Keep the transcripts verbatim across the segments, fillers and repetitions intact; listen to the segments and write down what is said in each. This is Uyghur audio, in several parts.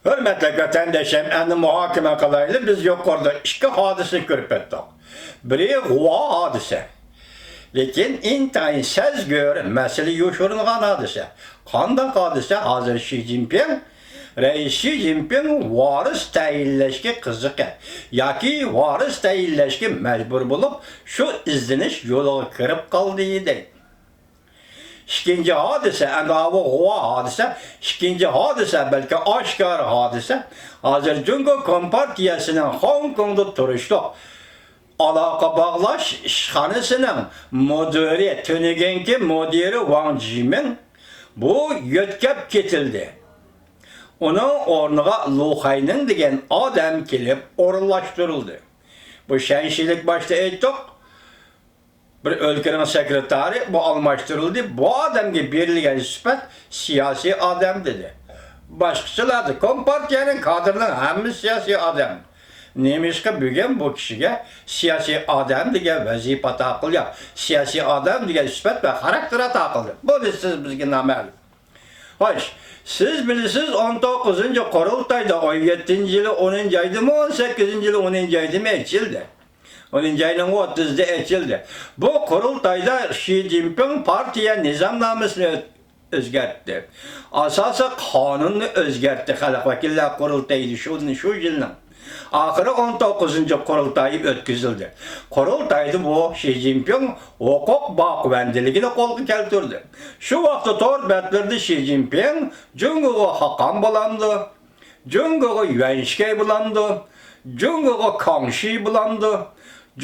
ھۆرمەتلىك ۋەتەنداشلىرىم، ئەمدى مۇھاكىمە قىلايلى. بىز يۇقىرىدا ئىككى ھادىسە كۆرۈپ ئۆتتۇق. بىرى غۇۋا ھادىسە. لېكىن ئىنتايىن سەزگۈر، مەسىلە يوشۇرۇنغان ھادىسە. قانداق ھادىسە؟ ھازىر شى جىنپىڭ، رەئىس شى جىنپىڭ ۋارىس تەيىنلەشكە قىزىقى ياكى ۋارىس تەيىنلەشكە مەجبۇر بولۇپ، شۇ ئىزدىنىش يولىغا كىرىپ قالدى، دەيدۇ. ئىككىنچى ھادىسە، ئەمدى ئاۋۇ غۇۋا ھادىسە، ئىككىنچى ھادىسە، بەلكى ئاشكارا ھادىسە، ھازىر جۇڭگو كومپارتىيەسىنىڭ خوڭكوڭدا تۇرۇشلۇق ئالاقە باغلاش ئىشخانىسىنىڭ مۇدىرى، تۈنۈگۈنكى مۇدىرى ۋاڭ جىمىڭ بۇ يۆتكەپ كېتىلدى. ئۇنىڭ ئورنىغا لۇ خەينىڭ دېگەن ئادەم كېلىپ ئورۇنلاشتۇرۇلدى. بۇ شەنشىلىك باشتا ئېيتتۇق. بىر ئۆلكىنىڭ سېكرېتارى، بۇ ئالماشتۇرۇلدى، بۇ ئادەمگە بېرىلگەن سۈپەت سىياسىي ئادەم دېدى. باشقىچىلاردا كومپارتىيەنىڭ كادىرلىرىنىڭ ھەممىسى سىياسىي ئادەم. نېمىشقا بۈگۈن بۇ كىشىگە سىياسىي ئادەم دېگەن ۋەزىپە ئاتا قىلدى، سىياسىي ئادەم دېگەن سۈپەت ۋە خاراكتېر ئاتا قىلدى؟ بۇنى سىز بىزگە نامەلۇم. خوش، سىز بىلىسىز، ئون توققۇزىنچى قۇرۇلتايدا ئون يەتتىنچى يىلى ئونىنچى ئايدىمۇ، ئون سەككىزىنچى يىلى ئونىنچى ئايدىمۇ ئېچىلدى. ئونىنچى ئاينىڭ ئوتتۇزىدا ئېچىلدى. بۇ قۇرۇلتايدا شى جىنپىڭ پارتىيە نىزامنامىسىنى ئۆت-، ئۆزگەرتتى. ئاساسىي قانۇننى ئۆزگەرتتى. خەلق ۋەكىللەر قۇرۇلتىيى شۇ، شۇ يىلنىڭ ئاخىرى ئون توققۇزىنچى قۇرۇلتايى ئۆتكۈزۈلدى. قۇرۇلتايدا بۇ شى جىنپىڭ ھوقۇق باقىۋەندىلىكىنى قولغا كەلتۈردى. شۇ ۋاقىتتا تور بەتلىرىدە شى جىنپىڭ جۇڭگوغا خاقان بولامدۇ؟ جۇڭگوغا يۈەنشىكەي بولامدۇ؟ جۇڭگوغا كاڭشى بولامدۇ؟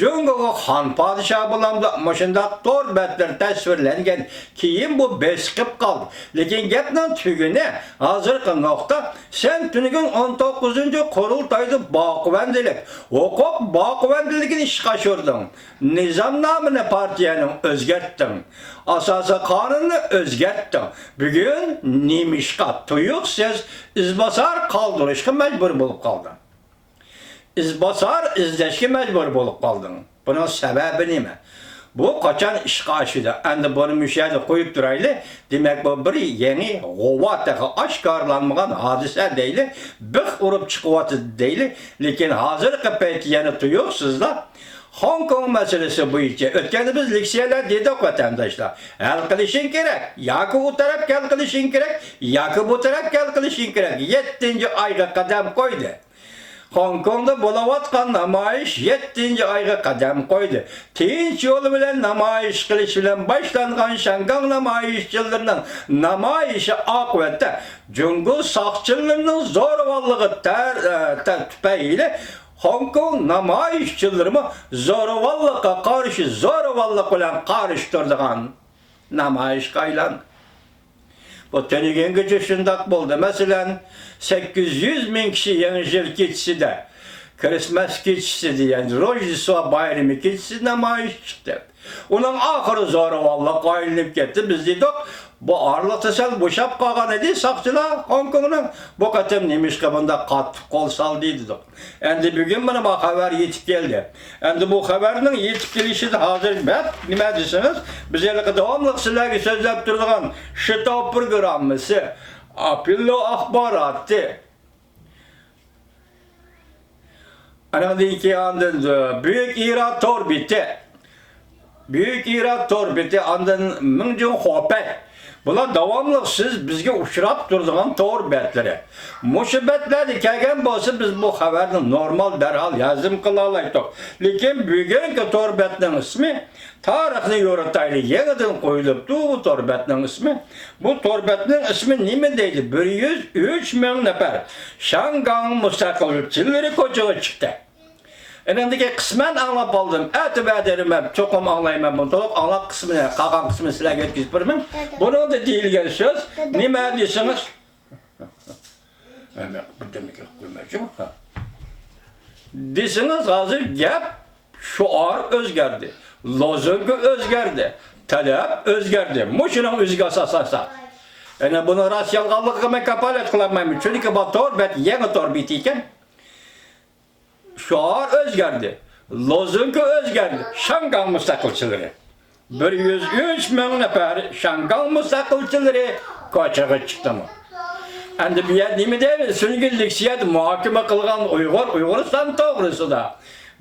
جۇڭگوغا خان پادىشاھ بولامدۇ؟ مۇشۇنداق تور بەتلىرى تەسۋىرلەنگەن. كېيىن بۇ بېسىقىپ قالدى. لېكىن گەپنىڭ تۈگۈنى، ھازىرقى نۇقتا، سەن تۈنۈگۈن ئون توققۇزىنچى قۇرۇلتايدا باقىۋەندىلىك، ھوقۇق باقىۋەندىلىكىنى ئىشقا ئاشۇردۇڭ. نىزامنامىنى پارتىيەنىڭ ئۆزگەرتتىڭ. ئاساسىي قانۇننى ئۆزگەرتتىڭ. بۈگۈن نېمىشقا تۇيۇقسىز ئىزباسار قالدۇرۇشقا مەجبۇر بولۇپ قالدىڭ؟ ئىزباسار ئىزدەشكە مەجبۇر بولۇپ قالدىڭ. بۇنىڭ سەۋەبى نېمە؟ بۇ قاچان ئىشقا ئاشىدۇ؟ ئەمدى بۇنى مۇشۇ يەردە قويۇپ تۇرايلى. دېمەك، بۇ بىر يېڭى غۇۋا، تېخى ئاشكارىلانمىغان ھادىسە دەيلى. بىخ ئۇرۇپ چىقىۋاتىدۇ دەيلى. لېكىن ھازىرقى پەيتتە يەنە تۇيۇقسىزلا خوڭكوڭ مەسىلىسى بويىچە، ئۆتكەندە بىز لېكسىيەلەر دېدۇق، ۋەتەنداشلار، ھەل قىلىشىڭ كېرەك، ياكى ئۇ تەرەپكە ھەل قىلىشىڭ كېرەك، ياكى بۇ تەرەپكە ھەل قىلىشىڭ كېرەك. يەتتىنچى ئايغا قەدەم قويدى. خوڭكوڭدا بولۇۋاتقان نامايىش يەتتىنچى ئايغا قەدەم قويدى. تىنچ يول بىلەن نامايىش قىلىش بىلەن باشلانغان شياڭگاڭ نامايىشچىلىرىنىڭ نامايىشى ئاقىۋەتتە جۇڭگو ساقچىلىرىنىڭ زورىۋاللىقى تەر-، ئە، تە-، تۈپەيلى خوڭكوڭ نامايىشچىلىرىمۇ زورىۋاللىققا قارشى زورىۋاللىق بىلەن قارشى تۇرىدىغان نامايىشقا ئايلاندى. بۇ تۈنۈگۈنگىچە شۇنداق بولدى. مەسىلەن، سەككىز يۈز مىڭ كىشى يېڭى يىل كېچىسىدە، كىرىسمەس كېچىسىدە، يەنى روژدېستۋا بايرىمى كېچىسىدە نامايىش چىقتى. ئۇنىڭ ئاخىرى زورىۋاللىققا ئايلىنىپ كەتتى. بىز دېدۇق، بۇ ئارىلىقتا سەل بوشاپ قالغان ئىدى ساقچىلار خوڭكوڭنىڭ. بۇ قېتىم نېمىشقا بۇنداق قاتتىق قول سالدى دېدۇق. ئەمدى بۈگۈن مانا بۇ خەۋەر يېتىپ كەلدى. ئەمدى بۇ خەۋەرنىڭ يېتىپ كېلىشىدە ھازىر بەك نېمە دېسىڭىز، بىز ھېلىقى داۋاملىق سىلەرگە سۆزلەپ تۇرىدىغان شتاۋ پروگراممىسى، ئاپېللو ئاخباراتى، ئاندىن كېيىن ئاندىن، ئە، بۈيۈك ئىرا تور بېتى، بۈيۈك ئىرا تور بېتى، ئاندىن مىڭجۇڭ خوپەي. بۇلار داۋاملىق سىز بىزگە ئۇچراپ تۇرىدىغان تور بەتلىرى. مۇشۇ بەتلەردە كەلگەن بولسا، بىز بۇ خەۋەرنى نورمال دەرھال ھەزىم قىلالايتتۇق. لېكىن بۈگۈنكى تور بەتنىڭ ئىسمى، تارىخنى يورۇتايلى، يېڭىدىن قويۇلۇپتۇ بۇ تور بەتنىڭ ئىسمى. بۇ تور بەتنىڭ ئىسمى نېمە دەيدۇ؟ بىر يۈز ئۈچ مىڭ نەپەر شياڭگاڭ مۇستەقىلچىلىرى كوچىغا چىقتى. ئېنىڭدىكى قىسمەن ئاڭلاپ ئالدىم. ئەتە ۋەدە بېرىمەن، چوقۇم ئاڭلايمەن بۇنى تولۇق. ئاڭلاپ قىسمىنى، قالغان قىسمىنى سىلەرگە يەتكۈزۈپ بېرىمەن. بۇنىڭدا دېيىلگەن سۆز نېمە دېسىڭىز، دېسىڭىز، ھازىر گەپ، شوئار ئۆزگەردى، لوزۇنكا ئۆزگەردى، تەلەپ ئۆزگەردى. مۇشۇنىڭ ئۆزىگە ئاساسلانساق، يەنى بۇنىڭ راست يالغانلىقىغا مەن كاپالەت قىلالمايمەن، چۈنكى بۇ تور بەت يېڭى تور بېتى ئىكەن. شوئار ئۆزگەردى. لوزۇنكا ئۆزگەردى. شياڭگاڭ مۇستەقىلچىلىرى. بىر يۈز ئۈچ مىڭ نەپەر شياڭگاڭ مۇستەقىلچىلىرى كوچىغا چىقتىمۇ؟ ئەمدى بۇ يەردە نېمە دەيمىز؟ سۈنئىي لېكسىيەدە مۇھاكىمە قىلغان ئۇيغۇر، ئۇيغۇرىستان توغرىسىدا.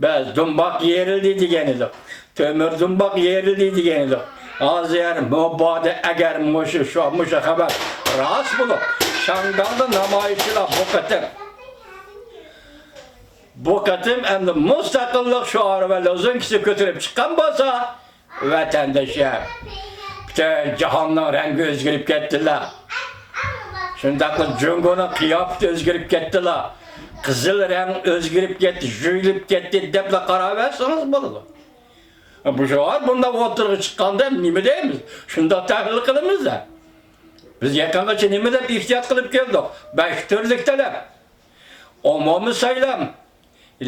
بىز دۇمباق يېرىلدى دېگەن ئىدۇق. تۆمۈر دۇمباق يېرىلدى دېگەن ئىدۇق. ھازىر مۇبادا ئەگەر مۇشۇ، شۇ، مۇشۇ خەۋەر راست بولۇپ، شياڭگاڭدا نامايىشچىلار بۇ قېتىم، بۇ قېتىم ئەمدى مۇستەقىللىق شوئارى ۋە لوزۇنكىسى كۆتۈرۈپ چىققان بولسا، ۋەتەندىشىم، پۈتۈن جاھاننىڭ رەڭگى ئۆزگىرىپ كەتتىلا. شۇنداقلا جۇڭگونىڭ قىياپىتى ئۆزگىرىپ كەتتىلا. قىزىل رەڭ ئۆزگىرىپ كەتتى، يۇيۇلۇپ كەتتى دەپلا قاراۋەرسىڭىز بولىدۇ. بۇ شوئار بۇنداق ئوتتۇرىغا چىققاندا نېمە دەيمىز؟ شۇنداق تەھلىل قىلىمىز-دە. بىز يېقىنغىچە نېمە دەپ ئېھتىيات قىلىپ كەلدۇق؟ بەش تۈرلۈك تەلەپ. ئومۇمىي سايلام.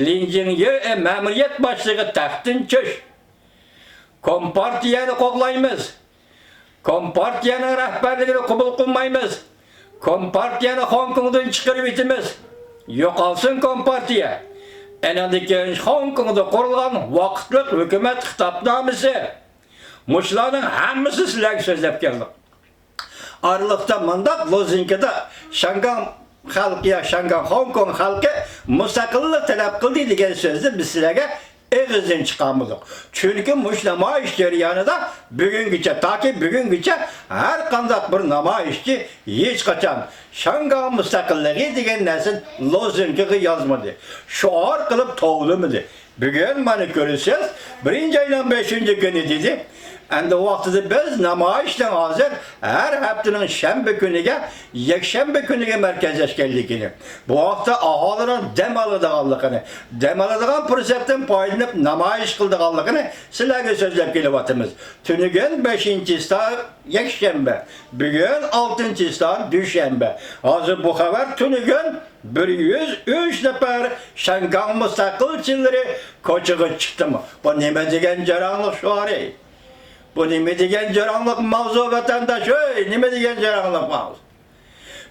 لىن جىڭيې مەمۇرىيەت باشلىقى تەختتىن چۈش. كومپارتىيەنى قوغلايمىز. كومپارتىيەنىڭ رەھبەرلىكىنى قوبۇل قىلمايمىز. كومپارتىيەنى خوڭكوڭدىن چىقىرىۋېتىمىز. يوقالسۇن كومپارتىيە. ئەنىڭدىن كېيىن خوڭكوڭدا قۇرۇلغان ۋاقىتلىق ھۆكۈمەت خىتابنامىسى. مۇشۇلارنىڭ ھەممىسى سىلەرگە سۆزلەپ كەلدۇق. ئارىلىقتا مۇنداق لوزۇنكىدا شياڭگاڭ خەلقى يا شياڭگاڭ خوڭكوڭ خەلقى مۇستەقىللىق تەلەپ قىلدى دېگەن سۆزنى بىز سىلەرگە ئېغىزدىن چىقارمىدۇق. چۈنكى مۇشۇ نامايىش جەريانىدا بۈگۈنگىچە، تاكى بۈگۈنگىچە ھەر قانداق بىر نامايىشچى ھېچقاچان شياڭگاڭ مۇستەقىللىقى دېگەن نەرسىنى لوزۇنكىغا يازمىدى، شوئار قىلىپ توۋلىمىدى. بۈگۈن مانا كۆرىسىز، بىرىنچى ئاينىڭ بەشىنچى كۈنى دېدى. ئەمدى ۋاقتىدا بىز نامايىشنىڭ ھازىر ھەر ھەپتىنىڭ شەنبە كۈنىگە، يەكشەنبە كۈنىگە مەركەزلەشكەنلىكىنى، بۇ ۋاقىتتا ئاھالىنىڭ دەم ئالىدىغانلىقىنى، دەم ئالىدىغان پۇرسەتتىن پايدىلىنىپ نامايىش قىلىدىغانلىقىنى سىلەرگە سۆزلەپ كېلىۋاتىمىز. تۈنۈگۈن بەشىنچى چىسلا يەكشەنبە، بۈگۈن ئالتىنچى چىسلا دۈشەنبە. ھازىر بۇ خەۋەر تۈنۈگۈن بىر يۈز ئۈچ نەپەر شياڭگاڭ مۇستەقىلچىلىرى كوچىغا چىقتىمۇ؟ بۇ نېمە دېگەن جاراڭلىق شوئارى؟ بۇ نېمە دېگەن جاراڭلىق ماۋزۇ، ۋەتەنداش، ئۆي، نېمە دېگەن جاراڭلىق ماۋزۇ؟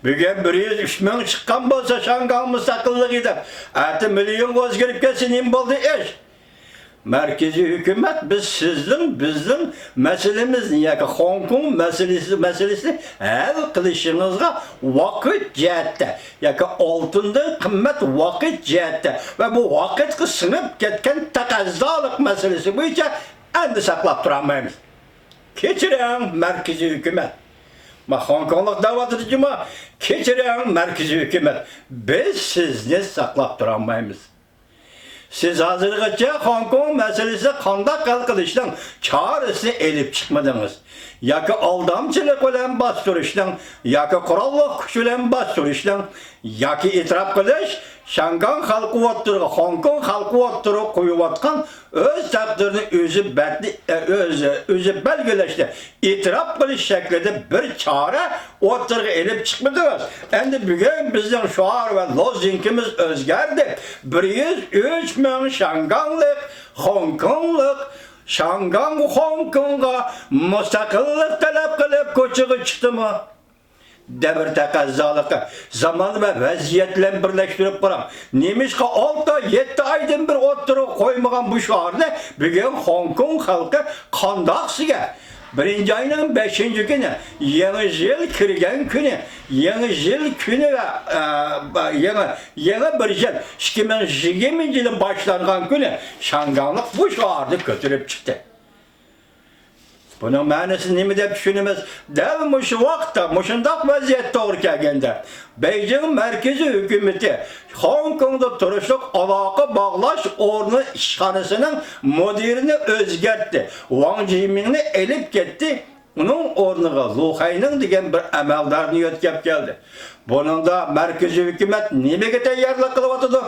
بۈگۈن بىر يۈز ئۈچ مىڭ چىققان بولسا شياڭگاڭ مۇستەقىللىقى دەپ، ئەتە مىليونغا ئۆزگىرىپ كەتسە نېمە بولدى ئىش؟ مەركىزىي ھۆكۈمەت، بىز سىزنىڭ، بىزنىڭ مەسىلىمىزنى ياكى خوڭكوڭ مەسىلىسى، مەسىلىسىنى ھەل قىلىشىڭىزغا ۋاقىت جەھەتتە ياكى ئالتۇندىن قىممەت ۋاقىت جەھەتتە ۋە بۇ ۋاقىتقا سىڭىپ كەتكەن تەقەززالىق مەسىلىسى بويىچە ئەمدى ساقلاپ تۇرالمايمىز. كەچۈرۈڭ، مەركىزىي ھۆكۈمەت. ما خوڭكوڭلۇق دەۋاتىدۇ جۇمۇ، كەچۈرۈڭ، مەركىزىي ھۆكۈمەت. بىز سىزنى ساقلاپ تۇرالمايمىز. سىز ھازىرغىچە خوڭكوڭ مەسىلىسىنى قانداق ھەل قىلىشنىڭ چارىسىنى ئېلىپ چىقمىدىڭىز. ياكى ئالدامچىلىق بىلەن باستۇرۇشنىڭ، ياكى قوراللىق كۈچ بىلەن باستۇرۇشنىڭ، ياكى ئېتىراپ قىلىش، شياڭگاڭ خەلقى ئوتتۇرىغا، خوڭكوڭ خەلقى ئوتتۇرىغا قويۇۋاتقان ئۆز تەقدىرىنى ئۆزى بەتنى، ئۆزى، ئۆزى بەلگىلەشنى ئېتىراپ قىلىش شەكلىدە بىر چارە ئوتتۇرىغا ئېلىپ چىقمىدىڭىز. ئەمدى بۈگۈن بىزنىڭ شوئار ۋە لوزۇنكىمىز ئۆزگەردى. بىر يۈز ئۈچ مىڭ شياڭگاڭلىق، خوڭكوڭلۇق، شياڭگاڭ خوڭكوڭغا مۇستەقىللىق تەلەپ قىلىپ كوچىغا چىقتىمۇ؟ دەۋر تەقەززالىقى، زامان ۋە ۋەزىيەت بىلەن بىرلەشتۈرۈپ قاراڭ. نېمىشقا ئالتە، يەتتە ئايدىن بىر ئوتتۇرىغا قويمىغان بۇ شوئارنى بۈگۈن خوڭكوڭ خەلقى قانداق سىگە؟ بىرىنچى ئاينىڭ بەشىنچى كۈنى، يېڭى يىل كىرگەن كۈنى، يېڭى يىل كۈنى ۋە، ئە، يېڭى، يېڭى بىر يىل، ئىككى مىڭ يىگىرمىنچى يىلى باشلانغان كۈنى شياڭگاڭلىق بۇ شوئارنى كۆتۈرۈپ چىقتى. بۇنىڭ مەنىسىنى نېمە دەپ چۈشىنىمىز؟ دەل مۇشۇ ۋاقىتتا، مۇشۇنداق ۋەزىيەت توغرا كەلگەندە، بېيجىڭ مەركىزىي ھۆكۈمىتى خوڭكوڭدا تۇرۇشلۇق ئالاقە باغلاش ئورنى ئىشخانىسىنىڭ مۇدىرىنى ئۆزگەرتتى، ۋاڭ جىمىڭنى ئېلىپ كەتتى، ئۇنىڭ ئورنىغا لۇ خەينىڭ دېگەن بىر ئەمەلدارنى يۆتكەپ كەلدى. بۇنىڭدا مەركىزىي ھۆكۈمەت نېمىگە تەييارلىق قىلىۋاتىدۇ؟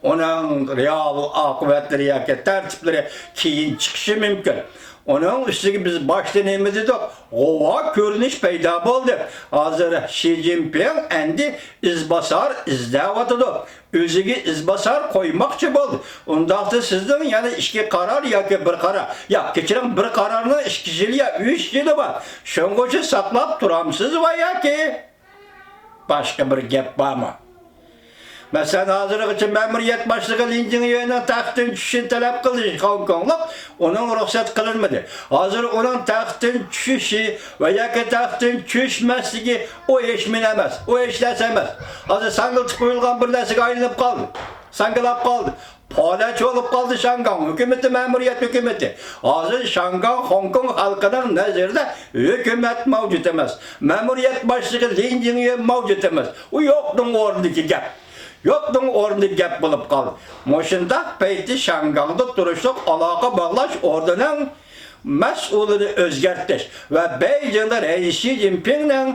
ئۇنىڭ رېئال ئاقىۋەتلىرى ياكى تەرتىپلىرى كېيىن چىقىشى مۇمكىن. ئۇنىڭ ئۈستىگە بىز باشتا نېمە دېدۇق؟ غۇۋا كۆرۈنۈش پەيدا بولدى. ھازىر شى جىنپىڭ ئەمدى ئىزباسار ئىزدەۋاتىدۇ. ئۆزىگە ئىزباسار قويماقچى بولدى. ئۇنداقتا سىزنىڭ يەنە ئىككى قارار ياكى بىر قارار، ياق، كەچۈرۈڭ، بىر قارارنىڭ ئىككى يىلى يا ئۈچ يىلى بار. شۇڭغۇچە ساقلاپ تۇرامسىز ۋە ياكى باشقا بىر گەپ بارمۇ؟ مەسىلەن، ھازىرغىچە مەمۇرىيەت باشلىقى لىن جىڭيۈەننىڭ تەختتىن چۈشۈشىنى تەلەپ قىلىش خوڭكوڭلۇق ئۇنىڭ رۇخسەت قىلىنمىدى. ھازىر ئۇنىڭ تەختتىن چۈشۈشى ۋە ياكى تەختتىن چۈشمەسلىكى ئۇ ھېچ نېمە ئەمەس، ئۇ ھېچ نەرسە ئەمەس. ھازىر ساڭگىلىتىپ قويۇلغان بىر نەرسىگە ئايلىنىپ قالدى، ساڭگىلاپ قالدى. پالەچ بولۇپ قالدى شياڭگاڭ ھۆكۈمىتى، مەمۇرىيەت ھۆكۈمىتى. ھازىر شياڭگاڭ خوڭكوڭ خەلقىنىڭ نەزىرىدە ھۆكۈمەت مەۋجۇت ئەمەس. مەمۇرىيەت باشلىقى لىن جىڭيۈەن مەۋجۇت ئەمەس. ئۇ يوقنىڭ ئورنىدىكى گەپ. يوقنىڭ ئورنىدىكى گەپ بولۇپ قالدى. مۇشۇنداق پەيتتە شياڭگاڭدا تۇرۇشلۇق ئالاقە باغلاش ئورنىنىڭ مەسئۇلىنى ئۆزگەرتىش ۋە بېيجىڭدا رەئىس شى جىنپىڭنىڭ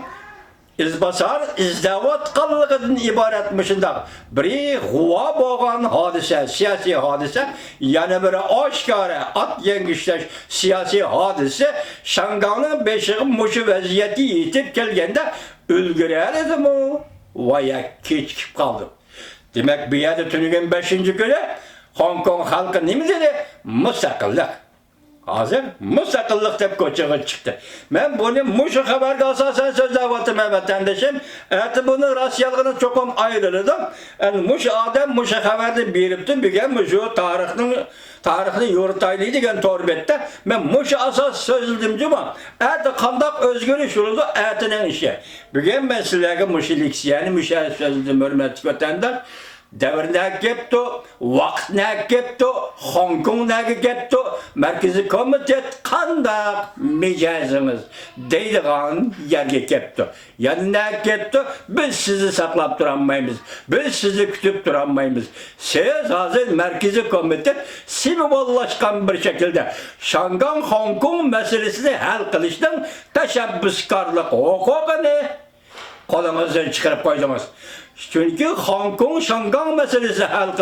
ئىزباسار ئىزدەۋاتقانلىقىدىن ئىبارەت مۇشۇنداق بىرى غۇۋا بولغان ھادىسە، سىياسىي ھادىسە، يەنە بىرى ئاشكارا ئات يەڭگۈشلەش سىياسىي ھادىسىسى شياڭگاڭنىڭ بېشىغا مۇشۇ ۋەزىيەتكە يېتىپ كەلگەندە ئۈلگۈرەلىدىمۇ؟ ۋايە، كېچىكىپ قالدۇق. دېمەك، بۇ يەردە تۈنۈگۈن بەشىنچى كۈنى خوڭكوڭ خەلقى نېمە دېدى؟ مۇستەقىللىق. ھازىر مۇستەقىللىق دەپ كوچىغا چىقتى. مەن بۇنى مۇشۇ خەۋەرگە ئاساسەن سۆزلەۋاتىمەن، ۋەتەندىشىم. ئەتە بۇنى راست يالغىنى چوقۇم ئايرىلىدۇ. ئەنە مۇشۇ ئادەم مۇشۇ خەۋەرنى بېرىپتۇ، بۈگۈن مۇشۇ تارىخنىڭ، تارىخنى يورۇتايلى دېگەن تور بەتتە مەن مۇشۇ ئاساس سۆزلىدىم جۇمۇ. ئەتە قانداق ئۆزگىرىش بولىدۇ، ئەتىنىڭ ئىشى. بۈگۈن مەن سىلەرگە مۇشۇ لېكسىيەنى مۇشۇ يەردە سۆزلىدىم، ھۆرمەتلىك ۋەتەنداش. دەۋر نەگە كەپتۇ؟ ۋاقىت نەگە كەپتۇ؟ خوڭكوڭ نەگە كەپتۇ؟ مەركىزىي كومىتېت قانداق مىجەزىڭىز دەيدىغان يەرگە كەپتۇ. يەنە نەگە كەپتۇ؟ بىز سىزنى ساقلاپ تۇرالمايمىز. بىز سىزنى كۈتۈپ تۇرالمايمىز. سىز ھازىر مەركىزىي كومىتېت سىمۋوللاشقان بىر شەكىلدە شياڭگاڭ خوڭكوڭ مەسىلىسىنى ھەل قىلىشنىڭ تەشەببۇسكارلىق ھوقۇقىنى قولىڭىزدىن چىقىرىپ قويدىڭىز. چۈنكى خوڭكوڭ شياڭگاڭ مەسىلىسى ھەل قىلىنغان